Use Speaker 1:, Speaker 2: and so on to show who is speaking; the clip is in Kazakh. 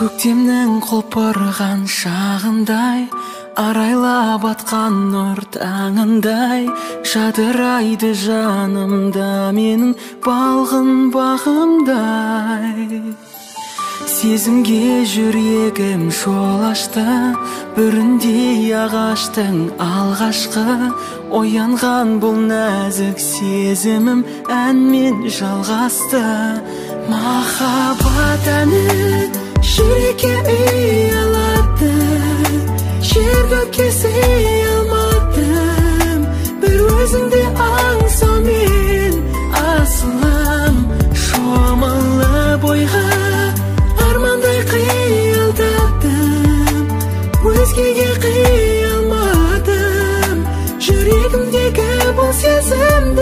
Speaker 1: Көктемнің құлпырған шағындай, арайлап атқан нұр таңындай, жадырайды жанымда менің балғын бағымдай. Сезімге жүрегім жол ашты, бүріндей ағаштың алғашқы, оянған бұл нәзік сезімім әнмен жалғасты. Махаббат әні жүрекке ұялады, жер көкке сый алмадым, бір өзіңді аңсаумен асылым. Шомылып ойға армандай қиялдадым, өзгеге қия алмадым, жүрегімдегі бұл сезімді.